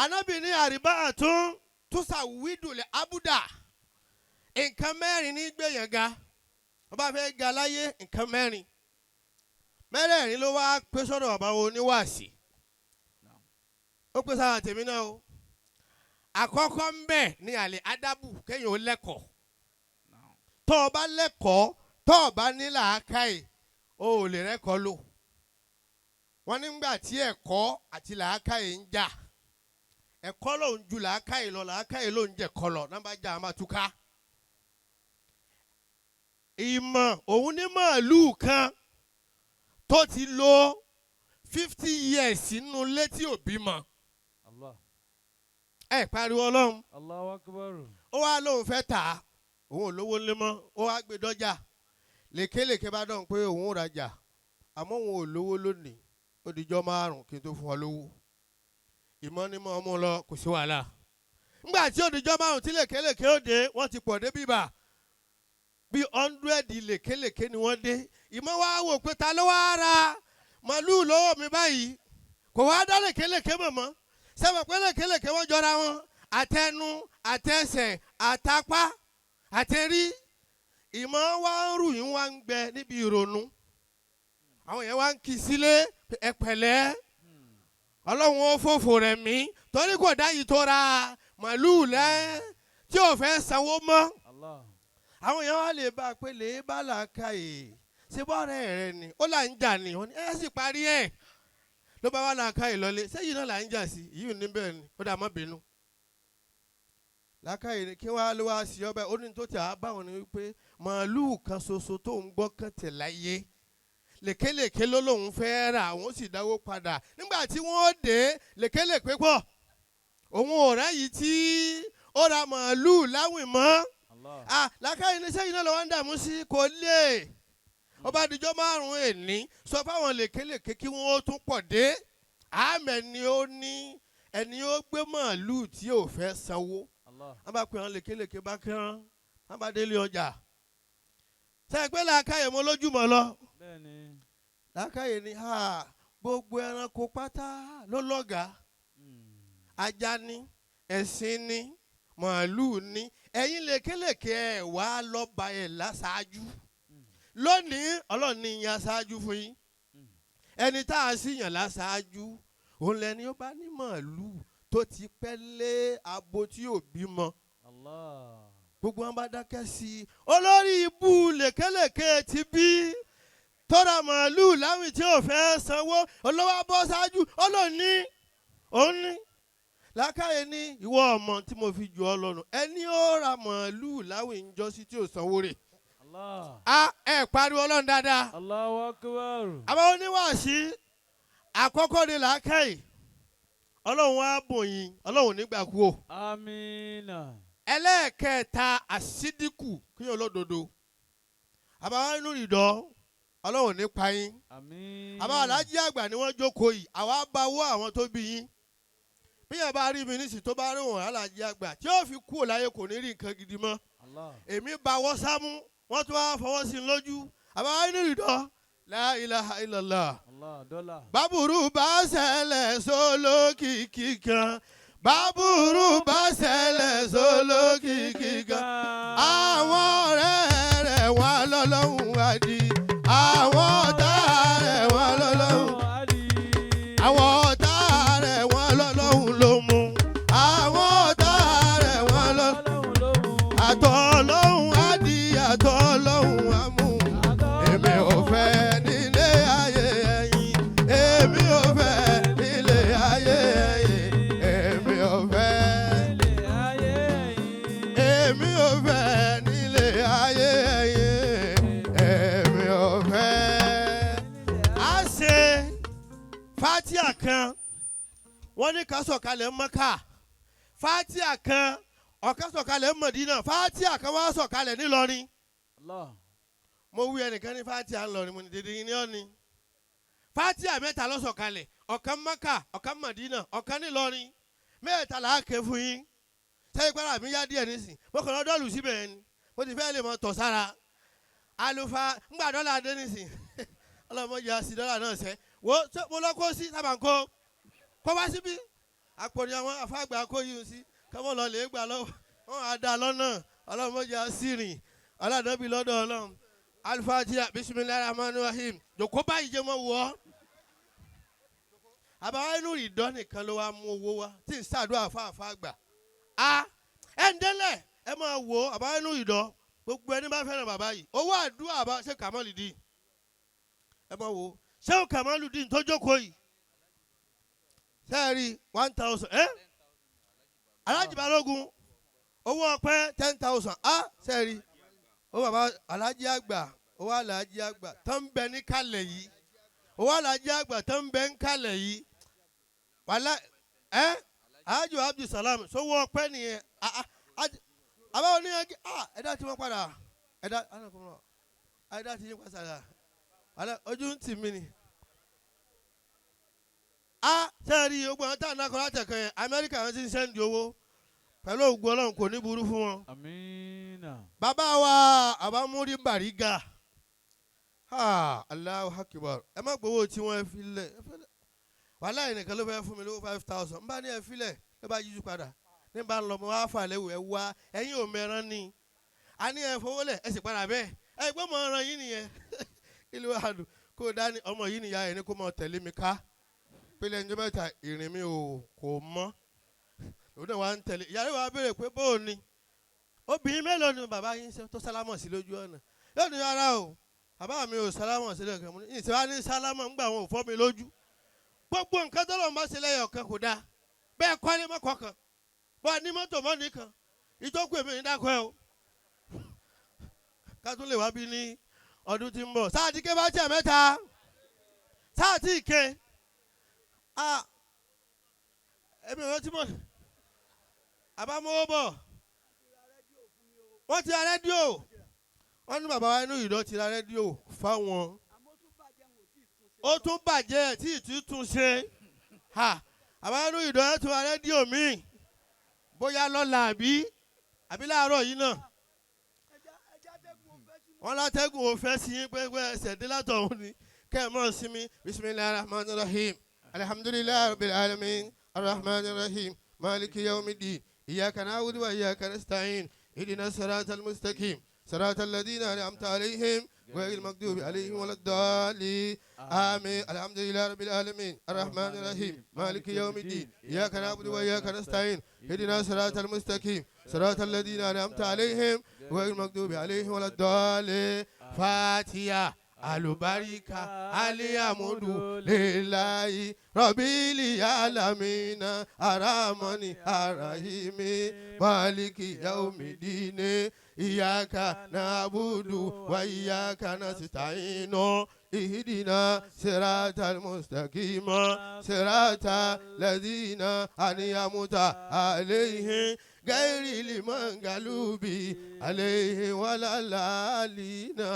Anábì ní àríbá àtún túnṣà wídùlẹ̀ abúdà. Nǹkan mẹ́rin ní gbẹ̀yàn ga. Wọ́n bá fẹ́ ga láyé, nǹkan mẹ́rin. Mẹ́rẹ̀ẹ̀rin ló wá pé sọ́dọ̀ bàbá wo oníwàásì. Ó pé sára tèmi náà o. Àkọ́kọ́ ń bẹ̀ ní àlè ádàbù, kéèyàn ó lẹ́kọ̀ọ́. Tó o bá lẹ́kọ̀ọ́, tó o bá ní làákàyè, o ò lè rẹ́kọ̀ọ́ lò. Wọ́n nígbà tí ẹ̀kọ́ àti làákàyè ń jà, ẹ̀kọ́ ló ń ju làákàyè lọ, làákàyè ló ń jẹ̀kọ́ lọ, náà bá jà á máa túká. Ìmọ̀ òun ní màálùú kan tó ti lo 50 years nínú ilé tí ò bímọ. Allah. Ẹ pariwo Ọlọ́run. Allahu akbar. Ó wá lóun fẹ́ tà á, òun ò lówó ńlé mọ́. Ó wá gbé dọ́jà, lèkélèké bá dọ̀hún pé òun ò rajà, àmọ́ òun ò lówó lónìí, ó dijọ́ 5 kí n tó fún ọ lówó. Ìmọ̀ ni mo mú lọ, kò sí wàhálà. Ńgbà tí ó dijọ́ 5 tí lèkélèké ó dé, wọ́n ti pọ̀ dé bíbà, bí 100 lèkélèké ni wọ́n dé. Ìmọ̀ wá wò pé ta ló wá ra màlúù lọ́wọ́ mi báyìí? Kò wá dá lèkélèké mọ̀mọ́ sẹ́wọ̀n pé lèkélèké wọ́n jọra wọn, àtẹnu, àtẹsẹ̀, àtapá, àtẹrí. Ìmọ̀ wa ń rù yín, wá ń gbẹ níbi ìrònú. Àwọn yẹn wá ń kí sílé, ẹ pẹ̀lẹ́, Ọlọ́run ó fòfò rẹ̀ mí, torí kò dá yìí tó ra màlúù lẹ́ tí ò fẹ́ sanwó mọ́. Allah. Àwọn yẹn wá lè bá a pé lè bá làákàyè ṣé bọ́ọ̀rẹ́ rẹ ni ó là ń jà ní. Wọ́n ní ẹ sì parí ẹ̀, ló bá wà làákàyè lọlé sẹ́yìn náà là ń jà sí yìí níbẹ̀ ni. Ó dà, má bínú. Làákàyè ni kí wàá ló wá sí ọbẹ̀. Ó ní tó tẹ̀ á báwọn ni wípé màálùú kan ṣoṣo tó ń gbọ́ kàn tẹ̀ láyé, lèkélèké ló lóun fẹ́ rà, àwọn sì dáwó padà. Nígbà tí wọ́n dé, lèkélèké pọ̀, òun ò ráyìí tí ó ra màálùú láwìn mọ́. Allah. Ah, làákàyè ní sẹ́yìn náà lọ́wọ́ ń dààmú sí kò lè. Ọba àdìjọ́ 5 èní, sọ fáwọn lèkélèké kí wọ́n tún pọ̀ dé, àmẹ́ ni ó ní ẹni ó gbé màálùú tí ò fẹ́ sanwó. Allah. Wọ́n bá pè wọ́n, lèkélèké bá kẹ́rán, wọ́n bá délé ọjà sẹ́yìn pé làákàyè mo lójúmọ́ lọ. Bẹ́ẹ̀ni. Làákàyè ni ha, gbogbo ẹranko pátá ló lọ́gàá. Ajá ní, ẹṣin ní, màálùú ní, ẹ̀yin lèkélèké ẹ̀ wá lọ́ba ẹ̀ láṣáájú lónìí. Ọlọ́run ní yan aṣáájú fún yín. Ẹni tá a sì yàn láṣáájú, òun lẹni ó bá ní màálùú tó ti pẹ́ lé abo tí ò bímọ. Allah. Gbogbo wọn bá dákẹ́ sí i. Olórí ibú lèkélèké ti bí tọ́ra màálùú láwìn tí ò fẹ́ sanwó, olówó abọ́ ṣáájú, ọlọ́ọ̀ni òun ní. Làákàyè ní ìwọ ọmọ tí mo fi jù ọ lọ́nu, ẹni ó ra màálùú láwìn ń jọ sí tí ò sanwó rẹ̀. Allah. A ẹ pariwo Ọlọ́run dáadáa. Allahu akbar. Àmọ́ oníwàásí, àkọ́kọ́ ni làákàyè. Ọlọ́run á bò yín, Ọlọ́run nígbà kú o. Amina. Ẹlẹ́ẹ̀kẹta, àsídìkù, kíyàn lódodo. Àbáwá inú ìdọ́, Ọlọ́run nípa yín. Àmín. Àbáwá alájí àgbà ni wọ́n jókòó yìí, àwa bá wọ́ àwọn tó bí yín. Bí yẹn bá rí mi nísì, tó bá rí wọn alájí àgbà tí yóò fi kúrò láyé, kò ní rí nǹkan gidi mọ́. Allah. Èmi bá wọ́ sámú, wọ́n tún wá fọwọ́ sí i lójú. Àbáwá inú ìdọ́, la ilaha illallah. Allah dọ́là. Báburú bá ṣẹlẹ̀ sólókìkí kan, báburú bá ṣẹlẹ̀ sólókìkí kan, àwọn ọ̀rẹ́ rẹ̀ wá lọ́lọ́hún àdì, àwọn ọ̀tá rẹ̀ wá lọ́lọ́hún, àwọn ọ̀tá rẹ̀ wá lọ́lọ́hún ló mú, àwọn ọ̀tá rẹ̀ wá lọ́lọ́hún, àtọ̀lọ́hún àdì, àtọ̀lọ́hún àmú. Èmi ò fẹ́ nílé ayé ẹ̀yin, èmi ò fẹ́ nílé ayé ẹ̀yin, èmi ò fẹ́, èmi ò fẹ́ nílé ayé ẹ̀yin, èmi ò fẹ́. A ṣe fatia kan, wọ́n ní ká sọ̀kalẹ̀ Mọ́kà, fatia kan ọ̀kan sọ̀kalẹ̀ Mọ̀dínà, fatia kan wá sọ̀kalẹ̀ nílọrin. Allah. Mo wí ẹnìkan ní fatia ńlọrin, mo ní dédé ní ọ́ni. Fatia mẹ́ta ló sọ̀kalẹ̀, ọ̀kan Mọ́kà, ọ̀kan Mọ̀dínà, ọ̀kan nílọrin. Mẹ́ta là á ké fún yín. Sẹ́yìn pàrọ̀ àmì yá díẹ̀ nísìn, mo kàn lọ dọ́ọ̀lù síbẹ̀ yẹn ni mo ti fẹ́ lè mọ tọ̀ sára alufa ńgbà dọ́là dé nísìn. Ọlọ́mọdé àti dọ́là náà sẹ́ wo ṣé mo lọ kó sí sábà ń kó kó wá síbí. Àpò ni àwọn afáàgbà kó yìí sí kọ́mọ́ lọ lè gbà lọ́wọ́ wọn á dá lọ́nà ọlọ́mọdé asírin aládàbí lọ́dọ̀ ọlọ́run. Alifatiya bisimilahi rahman rahim jòkó báyìí jẹ́ mọ́ wọ́. Àbáwá inú ìdán nìkan ló wá mú owó wá tí ń ṣàdúrà fáfá gbà. A ẹ̀ ń délẹ̀ ẹ máa wò ó àbáwá inú ìdán gbogbo ẹni bá fẹ́ràn bàbá yìí owó àdúrà bá ṣe kàmọ́lì dín ẹ máa wò ó ṣé kàmọ́lì dín tó jókòó yìí sẹ́ẹ̀rì 1,000 ẹ́ Alhaji Balógun owó ọpẹ́ 10,000 á sẹ́ẹ̀rì ó bàbá Alhaji àgbà owó Alhaji àgbà tó ń bẹ ní kalẹ̀ yìí owó Alhaji àgbà tó ń bẹ ní kalẹ̀ yìí wàlá ẹ́ Alhaji Abdulsalam sówó ọpẹ́ nìyẹn àbáwọn oníyànjú ẹ̀dá tí wọ́n padà ẹ̀dá ẹ̀dá tí yín padà wàlá ojú ń tì mí ni. A sẹ́ẹ̀rì ogun àwọn táwọn akọ láti ẹ̀kan yẹn Amẹ́ríkà wọn ti ń sẹ́ndì owó pẹ̀lú ògùn Ọlọ́run kò ní burú fún wọn. Amina. Bàbá wa àbámúrí Bàrígà Allahu Akbar ẹ má gbowó tí wọ́n fi lẹ̀ wàhálà yìí nìkan ló fẹ́ fún mi lówó 5,000 n bá ní ẹ filẹ̀ ló bá yíjú padà ní bá ń lọ mọ wá fà lẹ́wọ̀ ẹ wá ẹ̀yin ò mẹ́ran ni a ní ẹ fowó lẹ̀ ẹ sì padà bẹ́ẹ̀ ẹ gbọ́ mọ ọ̀ràn yìí nìyẹn ìlú àdùn kó dání ọmọ yìí nìyá ẹ ní kó mọ tẹ̀lé mi ká pélé ẹnjọ́ mẹ́ta ìrìn mi ò kò mọ́ òun náà wà ń tẹ̀lé ìyá rẹ̀ wà á béèrè pé bóò ni obìnrin mélòó ni bàbá yín ṣe tó sálámọ̀ sí lójú ọ̀nà yóò ní rárá o bàbá mi ò sálámọ̀ sí lójú ọ̀nà ìṣe wa ní sálámọ̀ ńgbà wọn ò fọ́ mi lójú gbogbo nǹkan tó lọ́n bá ṣe lẹ́yọ̀ kan kò dáa bẹ́ẹ̀ kọ́lé mọ́kọ̀ kan bọ́ ní mọ́tò mọ́ nìkan ìjókòó èmi ní dákọ́ ẹ o ká tún lè wá bí ní ọdún tí ń bọ̀ sáà tí ké bá tiẹ̀ mẹ́ta sáà tí ké a èmi ò rántí mọ́ àbámọ́wọ́ bọ̀ wọ́n ti ra rédíò wọ́n ní bàbá wa inú ìdọ́ ti ra rédíò fáwọn ó tún bàjẹ́ tí ìtú tún ṣe ha àbá inú ìdọ́ ẹ̀ tún ra rédíò míì bóyá lọ́la àbí àbí láàárọ̀ yìí náà wọ́n látẹ́gùn ò fẹ́ sí yín pé ẹsẹ̀ dé látọ̀hún ni kẹ́ ẹ̀ mọ̀ sí mi bisimilahi rahman rahim alhamdulilayi rabbil alamin arrahman rahim maliki yawmidin iyyaka na'budu wa iyyaka nasta'in ihdina siratal mustaqim siratal ladina an'amta alayhim ghayril maghdubi alayhim waladdallin آمين الحمد لله رب العالمين الرحمن الرحيم مالك يوم الدين إياك نعبد وإياك نستعين اهدنا صراط المستقيم صراط الذين أنعمت عليهم غير المغضوب عليهم ولا الضالين فاتحة àlùbáríkà aliamudu lilayi rọbìlì alamina aramani arahimi maliki yaumidine iyaka naabudu wa iyaka nasitainu ihdina siratal mustaqima siratal ladina aniyamuta alayhim gairi limangalubi alayhi walalalina.